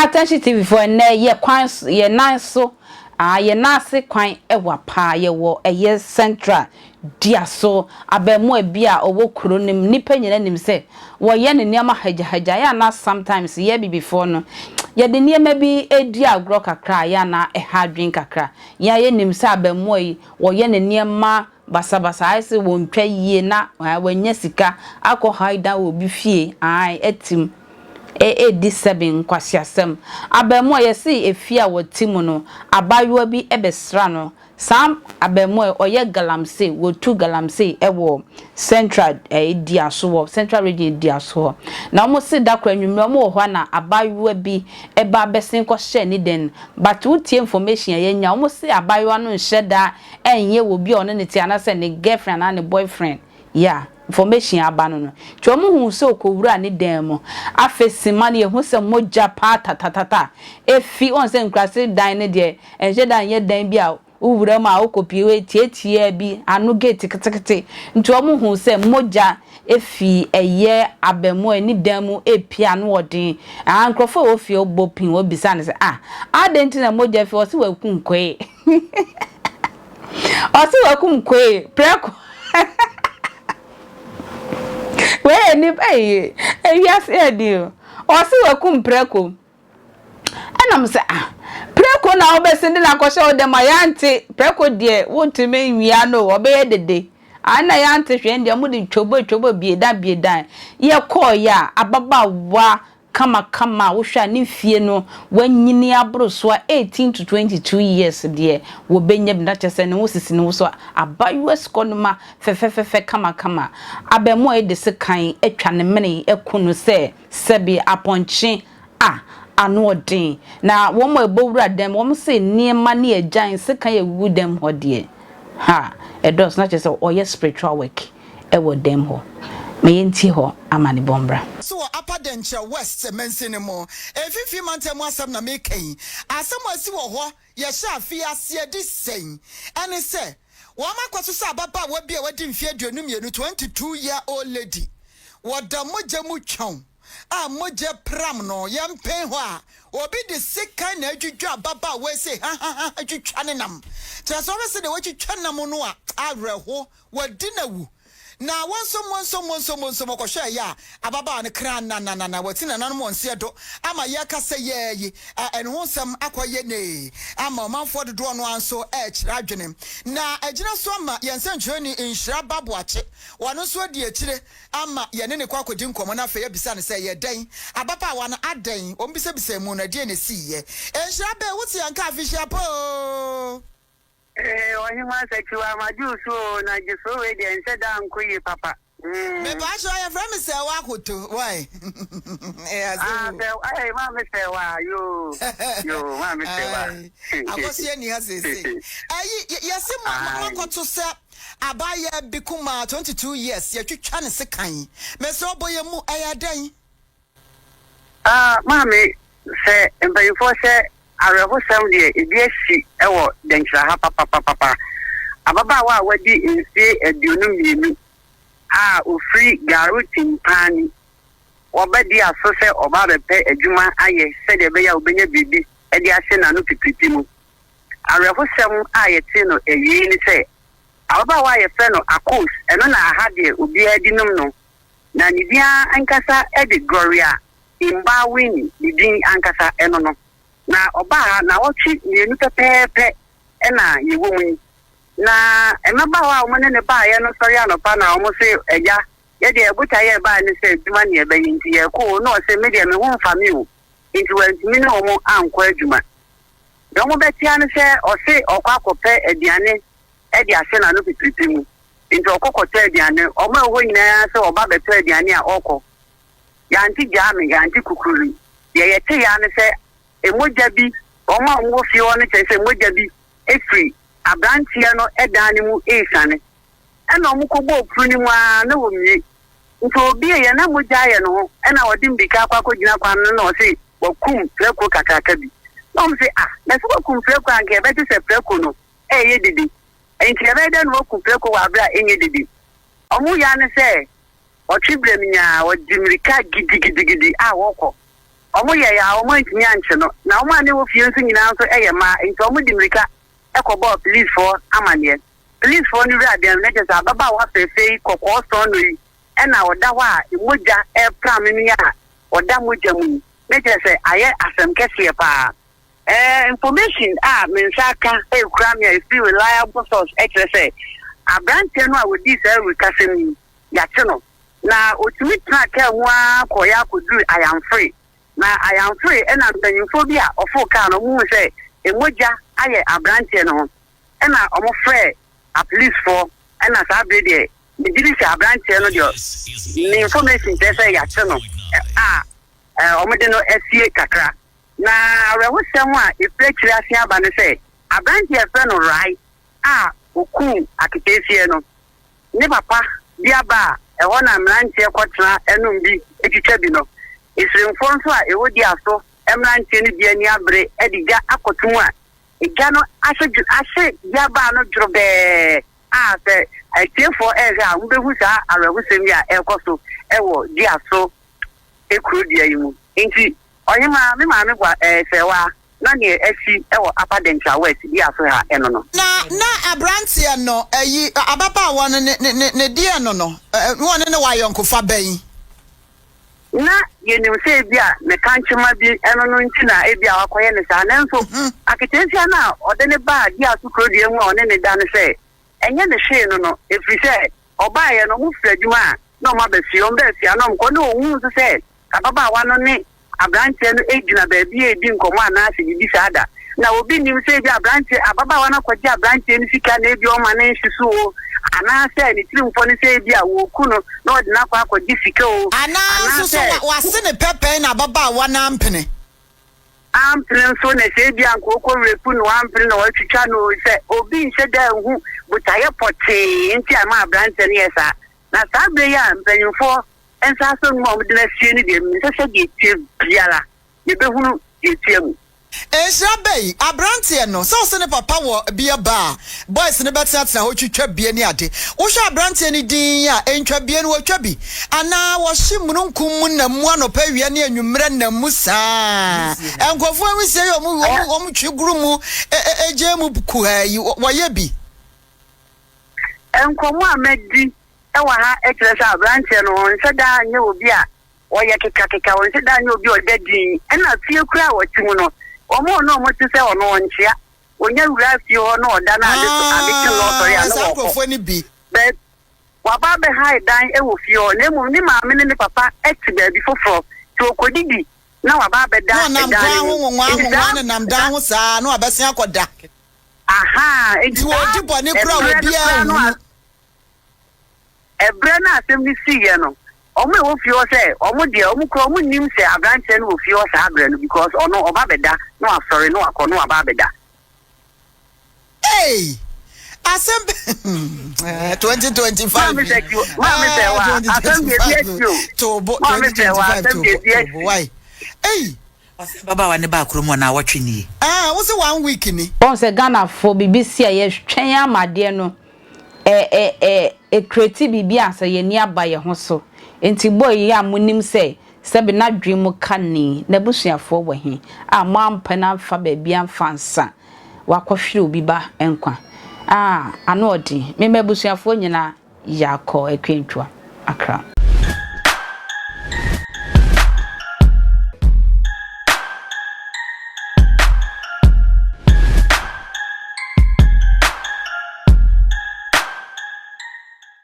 Attention TV foɔ ɛnɛ yɛ kwan so yɛ nan so ah yɛ nan ase kwan ɛwa paa yɛwɔ ɛyɛ central dua so abɛɛmoa bi a ɔwɔ kuro no mu nipa nyina nim sɛ wɔyɛ ne nneɛma hagyahagya yɛ ana sometimes yɛ bibifoɔ no yɛde nneɛma bi edi agorɔ kakra yɛ ana ɛha adwene kakra yɛn a yɛnim sɛ abɛɛmoa yi wɔyɛ ne nneɛma basabasa ayɛ sɛ wɔntwa yie na wɔanya sika akɔ hide down wɔ obi fie ae atim ɛredi sɛbe nkwaseasɛm. Abaamua, yɛse efie a wɔte mu no, abaayewa bi bɛsra no. Saa abaamua yi, ɔyɛ galamsey, wɔtu galamsey wɔ Central Duaso hɔ, Central Region Duaso hɔ. Na wɔse da koro anwummerɛ wɔwɔ hɔ a na abaayewa bi ba bɛsen kɔhyɛɛ ne dan mu. But wotie information a yɛanya, wɔse abaayewa no nhyɛ da nyɛ wɔ obi a ɔne no te anaasɛ ne girlfriend anaa ne boyfriend. Yeah, information aba no no. Nti wɔn huu sɛ ɔkɔwuraa ne dan mu. Afei sima no yɛhu sɛ mogya paa tatatata efi, wɔn sɛ nkurase dan no deɛ ɛnhyɛ da nyɛ dan bi a wowura mu a wokɔpie hɔ etiatiaa bi, ano gate ketekete. Nti wɔn huu sɛ mogya efi ɛyɛ abɛmoa ne dan mu epie ano ɔden. Ah, nkurɔfoɔ a ɛwɔ fie hɔ bɔ pin wɔbisa no sɛ ah, adɛn nti na mogya fi hɔ? Ɔse wakum koe. Ɔse wakum koe prɛko. Wei yɛ nipa yi ewiase yɛ den o. Ɔse wakum prɛko. Ɛna mo sɛ ah prɛko na wobɛsen de no akɔhyɛ wo dɛm a yɛante prɛko deɛ wontumi nwia no o ɔbɛyɛ dede. Ah na yɛante hwee ɛndeɛ mo de twobo twobo biedan biedan. Yɛkɔɔyɛ a ababaawa kamakama a wohwɛ a ne mfie no wanyini aboro so a 18 to 22 years deɛ wɔbɛnya bi na kyerɛ sɛ ne ho sisi ne ho so abayewa sukɔnoma fɛfɛfɛfɛ kamakama abɛmoa yi de sekan atwa ne mene aku no sɛ sɛbe apɔnkye a ano ɔden na wɔn a ɛbɔ wura dɛm wɔn se nneɛma ne agyan sekan agugu dɛm hɔ deɛ ha ɛdɔɔso na kyerɛ sɛ ɔyɛ spiritual work wɔ dɛm hɔ. Ma yɛntie hɔ amanebɔ mbra. So wɔ Upper Denkyira West mansini mu. Mfimfini mantam mu asɛm na mereka yi. Asɛm a asi wɔ hɔ yɛhyɛ afe yi aseɛ de sɛn? Ɛne sɛ, wɔakɔ so sɛ ababaawa bi a wadi mfeɛ 22, 22 year old lady, wɔda mogya mu twɔn a mogya pram no, yɛmpɛn hɔ a, obi de sekan na adwidwa ababaawa yi sei hahaha twitwa ne nam. Kyerɛ sɛ wohwɛ sɛdeɛ watwitwa nam no a, awerɛho, wadi no awu. Na wonsom wonsom wonsom wonsom wɔkɔhwɛɛ yɛ a ababaawa no kra nananana wati nananom wɔn seɛ do ama yɛkasa yɛɛ yi a ɛno ho nsɛm akɔ yɛ nee ama ɔmanfoɔ dodoɔ no ara nso ɛrekyerɛ adwene na agyina so ama yɛn nsɛnkyerɛni Nhyira Ba Boakye ɔno nso adi akyire ama yɛne no kɔ akɔdi nkɔmmɔ na afei abisa no sɛ ɛyɛ dɛn ababaawa no adɛn wɔn bisabisaa mu no ɛdeɛn na ɛsiiɛ Nhyira Bɛ wote yɛn nka afehyia pa oo. Ee ɔhemaa Sakyiwa magye wo so oo na gyesoɔ wei deɛ nhyɛ da nkɔ yie papa mm. Mepaakyɛw yɛfrɛ me Sɛwa Akoto wai ɛyɛ Ah asɛm o. sɛ ɛɛ maame Sɛwa yoo yoo maame Sɛwa. Ae Akosua nni ha seesei. Ɛyi yɛse mo Ae. moakɔto sɛ abaayewa bi kumaa 22 years yɛtwitwa ne sekan. Mesrɛ wo bɔ yɛn mu ɛyɛ dɛn? Ah, maame, sɛ mpanyinfoɔ sɛ awerɛhosɛm deɛ ebi asi wɔ Dɛnkyerɛ ha papapapapa. Ababaawa a wadi mfie 22 a ofiri Garu Timpani, waba di aso sɛ ɔba abɛpɛ adwuma ayɛ sɛdeɛ ɛbɛyɛ a obenya biribi de ahyɛ n'ano pipiripi mu. Awerɛhosɛm a yɛte no awiei ne sɛ, ababaawa a yɛfrɛ no Akos, ɛno na aha deɛ obiara di nom no, na ne din ankasa de Gloria Mbawini, ne din ankasa ɛno no. Na ɔbaa ha naawɔtwe 2 pɛpɛɛpɛ na yɛwɔ mu yi. Na mmabaawa a wɔne ne baeɛ no sɔre anɔpa na wɔn se, agya, yɛdeɛ botaeɛ yɛbaeɛ ne sɛ adwuma ne yɛbɛyɛ nti yɛrekɔ o. Na ɔse, me deɛ me ho mfa me o. Nti wantumi ne wɔn ankɔ adwuma. Deɛ wɔn bɛtea ne sɛ ɔse ɔkɔ akɔpɛ aduane de ahyɛ n'ano pipiripi mu. Nti ɔkɔ kɔtɔ aduane. Wɔn a ɛwɔ hɔ nyinaa sɛ ɔba bɛtɔ aduane a ɔkɔ. Yɛante gyaa me, yɛante kukururi. Deɛ yɛte ya ne sɛ mogya bi, wɔn a wɔwɔ fie hɔ no kyerɛ sɛ mogya bi firi aberanteɛ no dan no mu resiane. Ɛna wɔkɔbɔɔ pono no mu ara na wɔmmue. Nti ɔbieeɛ na mogya ayɛ ne ho, ɛna ɔde mmirika akɔ akɔgyina kwan no na ɔse wakum prako kakraka bi. Na wɔn se ah, na sɛ wakum prako a anka yɛbɛte sɛ prako no ɛreyɛ dede. Nti ɛbɛyɛ dɛn na wakum prako wɔ abere a ɛnyɛ dede? Wɔn ya ne sɛ ɔtwe brɛm nyaa, ɔde mmirika gidigidigidi a wɔkɔ. Wɔyɛeɛ a wɔantumi ankye no. Na wɔn a na ɛwɔ fie nso nyinaa nso yɛ mmaa, enti wɔde mmirika kɔbɔɔ polisfoɔ amanneɛ. Polisfoɔ no wuraa dan mu, na kyerɛ sɛ ababaawa fɛɛfɛ yi, kɔkɔɔ sɔɔnɔ yi na ɔda hɔ a mogya repram no yi a ɔda mogya mu yi, na kyerɛ sɛ ayɛ asɛm kɛseɛ pa ara. Ɛɛ, information a me nsa aka rekura me a ɛfiri reliable source kyerɛ sɛ aberanteɛ no a ɔdii saa awurukasɛm yi, yɛakye no. Na ɔtumi tenaa kaa mu ara kɔeɛ ara kɔduruu Ayamfre. Na Ayamfre na mpanimfoɔ bi a wɔforo kaa no, wɔhuu sɛ mogya ayɛ aberanteɛ no ho, ɛna wɔfrɛɛ apolisifoɔ. Ɛna saa berɛ deɛ, megye di sɛ aberanteɛ no deɛ, me information kyerɛ sɛ yɛakye no a wɔde no asie kakra. Na awerɛhosɛm a ɛfiri akyiri asen aba ne sɛ, aberanteɛ a wɔfrɛ no Rai a ɔkuu aketeesia no, ne papa de aba a ɛhɔ na mmeranteɛ kɔtena nom bi twitwa bi no. Esremfoɔ nso a ɛwɔ dua so mmeranteɛ no bi ani abere de gya akɔto mu a gya no ahye ahye duabaa no dworobɛɛ a sɛ atiefoɔ rehwɛ a wɔbɛhu saa awerɛhosɛm yi a ɛrekɔ so wɔ dua so kuro dua yi mu. Nti Ɔhemaa, me maame bɔ ɛɛ sɛɛwaa na neɛ asi wɔ Upper Denkyira West dua so ha ɛno no. Na na abranteɛ no ayi ababaawa no ne ne ne deɛ no no na ɔne no wɔ ayɔnkofa bɛn? Na yɛnim sɛ ebia ne kankyema bi ɛno no nti na ebia wakɔyɛ no saa, nanso aketeesia no a ɔde no baa dua so kuro dua mu a ɔne no da no sɛ ɛnyɛ ne hwee no no, ɛfiri sɛ ɔbaeɛ no wɔfiri adwuma a na wɔaba fie, wɔbaa fie a na wɔkɔ na ɔhuu nso sɛ Ababaawa no ne aberanteɛ no gyina baabi redi nkɔmmɔ anaasɛ biribi saa da. Na obi nnim sɛ ebia aberanteɛ, ababaawa no akɔgye aberanteɛ no sika na ebia ɔma no nhye so oo, anaasɛ ne tirimfɔ ne sɛ ebia wɔreku no na ɔde no akɔ akɔgye sika oo, Anaa nso so anaasɛ. wase no pɛpɛn na ababaawa no ampene. Ampene nso na sɛ ebia anka ɔkɔ rape no ampene na watwitwa no oo, sɛ obi nhyɛ da nhu botaeɛ pɔtee nti a ɛma aberanteɛ no yɛ saa. Na saa berɛ yi a mpanimfoɔ nsa asɔ no mu a wɔde no asie no deɛ, menim sɛ sɛdeɛ ɛteɛ biara, yɛbɛhunu deɛ ɛteɛ mu. Nhyira bɛyi abranteɛ no sɛ ɔse ne papa wɔ beer bar a boys no bɛtenatena hɔ twitwa bie ne ade. Wohwɛ abranteɛ no dinn a ntwa bie no wɔtwa bi anaa wɔhye mununkum mu nam mu anɔpa awia ne anwummerɛ nam mu saa. Nkurɔfoɔ nwisie yi wɔn wɔn twe guru mu gyae mu kuhaa yi wɔyɛ bi. Nkɔmmɔ a madi wɔ ha kyerɛ sɛ aberanteɛ no ɔnhyɛ da nyɛ obi a ɔyɛ kekakeka, ɔnhyɛ da nyɛ obi a ɔda dinn. Ɛna fie koraa a wɔte mu no, wɔn a ɔne wɔn te sɛ ɔno ɔnkyea. Ɔnya wura fie hɔ na ɔda na ade so ade kye no ɔsɔre a na Saa wɔkɔ. nkurɔfoɔ no bi. But waba abɛhae dan wɔ fie hɔ na mmom ne maame ne ne papa te baabi foforɔ. Nti ɔkɔdidi na waba abɛda Na ɔnam dan no kwan ho mu. nwonwa Nti nwonwa saa nenam dan ho saa na wabɛsen akɔda. Ahaa, nti Nti saa wɔdi bɔne koraa a ɛberɛ no obiara koraa no a nhunu. Ɛberɛ no a asɛm no siiɛ no, wɔn a ɛwɔ fie hɔ sɛ wɔn deɛ wɔn koraa wɔn nnim sɛ aberanteɛ no wɔ fie hɔ saa berɛ no because ɔno ɔba bɛda na wasɔre na wakɔ na waba abɛda. Ei! Asɛm bɛ 2025 Maame sɛ ti maame sɛ wa asɛm deɛ bi asi o. Tobo Maame sɛ wa 2025 asɛm deɛ bi tobo asi. tobo why? Ei! Ɔsɛ ababaawa no baa kurom hɔ naawɔtwe nie. Ah wo se one week ni. Wahu sɛ Ghanafoɔ biribi si a yɛtwɛn ama adeɛ no ɛ ɛ ɛ ɛcreati biribi ansa yɛn ani aba yɛn ho so. Nti boy yi a monim sɛ sɛbe n'adwene mu ka ni, n'abusuafoɔ wɔ he a moampɛ no amfa baabi amfa ansa wakɔhwere obi ba nkwa? Ah ano ɔden. Me m'abusuafoɔ nyinaa yɛakɔ Akuantua, Accra.